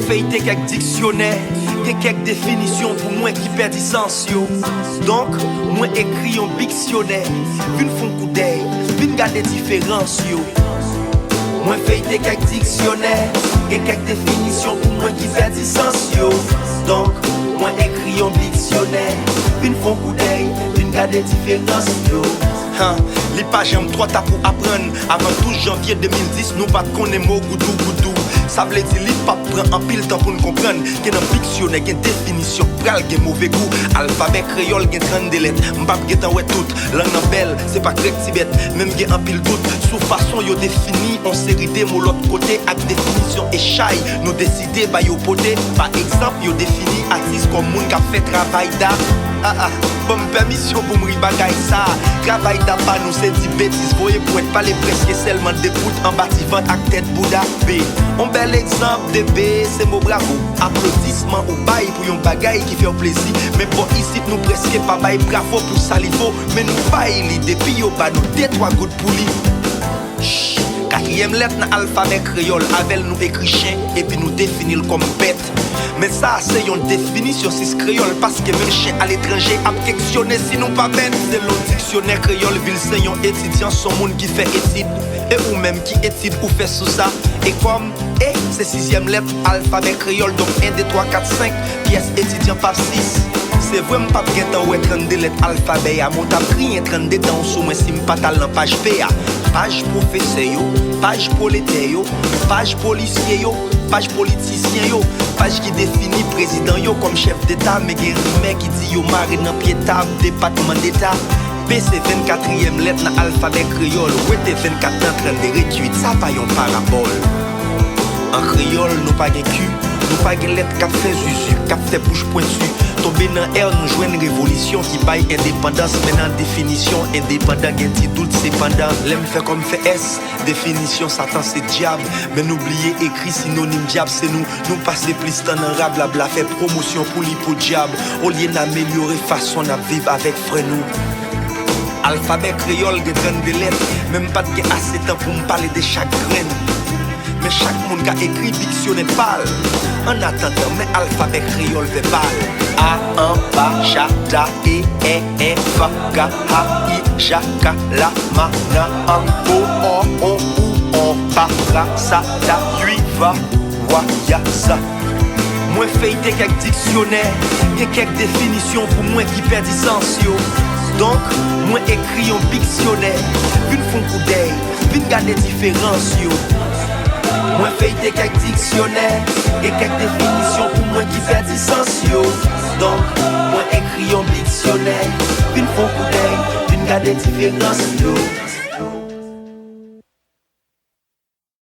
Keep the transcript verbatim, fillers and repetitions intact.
Feyte kèk diksyonè, gen kèk definisyon pou mwen ki pèdi sans yo. Donk, mwen ekri yon biksyonè, vin fon koudèy, vin gade diferans yo. Mwen feyte kèk diksyonè, gen kèk definisyon pou mwen ki pèdi sans yo. Donk, mwen ekri yon biksyonè, vin fon koudèy, vin gade diferans yo. Han, li pa janm twò ta pou aprann. Avan douz janvye de mil dis, nou pa t konnen mo goudougoudou. Sa vle di li p ap pran anpil tan pou n konprann ke nan diksyonè gen definisyon k pral gen move gou. Alfabè kreyòl gen trannde lèt, m p ap gentan wè tout. Lang nan bèl, se pa krèk ti bèt, men m gen anpil dout sou fason yo defini yon seri de mo lòt kote ak definisyon echay nou deside ba yo pote. Pa egzanp, yo defini atis kòm moun k ap fè travay da. Ah, ah, ban m pèmisyon pou m ri bagay sa. Travay da pa nou se di betiz, voye pwent, pale prèske sèlman de bout anba ti vant ak tèt bouda. B, yon bèl egzanp de B, se mo bravo. Aplodisman ou bay pou yon bagay ki fè w plezi. Men bò isit nou prèske pa bay bravo pou sa li vo, men nou bay li depi yo ba nou de twa goud pou li. Ch, katriyèm lèt nan alfabè kreyòl, avè l nou ekri chen, epi nou defini l kòm bèt. Men sa a se yon definisyon sis kreyòl, paske menm chen aletranje ap keksyone si nou pa bèt. Selon diksyonè kreyòl, vil se yon etidyan, s on moun ki fè etid. E ou menm, ki etid ou fè sou sa? E kòm E se sizyèm lèt alfabè kreyòl, donk en, de, twa, kat, senk pyès etidyan p ap sis. Se vre m p ap gentan wè trannde lèt alfabè a, men w t ap griyen trannde dan w sou mwen si m pa t al nan paj P a. Paj pwofesè yo, paj pwoletè yo, paj polisye yo, paj politisyen yo, paj ki defini prezidan yo kòm chèf deta, men gen rimè ki di yo mare nan pye tab depatman deta. P se vennkatriyèm lèt nan alfabè kreyòl, wete vennkat nan trannde, redui sa pa yon parabòl. An kreyòl, nou pa gen ki, nou pa gen lèt k ap fè zuzu, k ap fè bouch pwenti. Tonbe nan è, nou jwenn revolisyon ki bay endepandans, men nan definisyon, endepandan gen ti dout sepandan. Lè m fè kòm fè S, definisyon Satan se dyab, men nou bliye ekri sinonim dyab se nou. Nou pase plis tan nan rablabla, fè pwomosyon pou li podyab, olye n amelyore fason n ap viv avèk frè nou. Alfabè kreyòl gen trannde lèt, men m pa t gen ase tan pou m pale de chak grenn. Men chak moun ka ekri diksyonè pa l. Annatandan, men alfabè kreyòl vèbal. A, an, pa, cha, ta, e, en, en, fa, ga, ha, i, ja, ka, la, ma, na, an, o, o, on, ou, on, pa, ra, sa, ta, ui, va, wa, ya, za. Mwen feyte kèk diksyonè, gen kèk definisyon pou mwen ki pèdi sans yo. Donk, mwen ekri yon biksyonè, vin fon koudèy, vin gade diferans yo. Mwen feyte kèk diksyonè, gen kèk definisyon pou mwen ki pèdi sans yo. Donk, mwen ekri yon biksyonè, vin fon koudèy, vin gade diferans yo.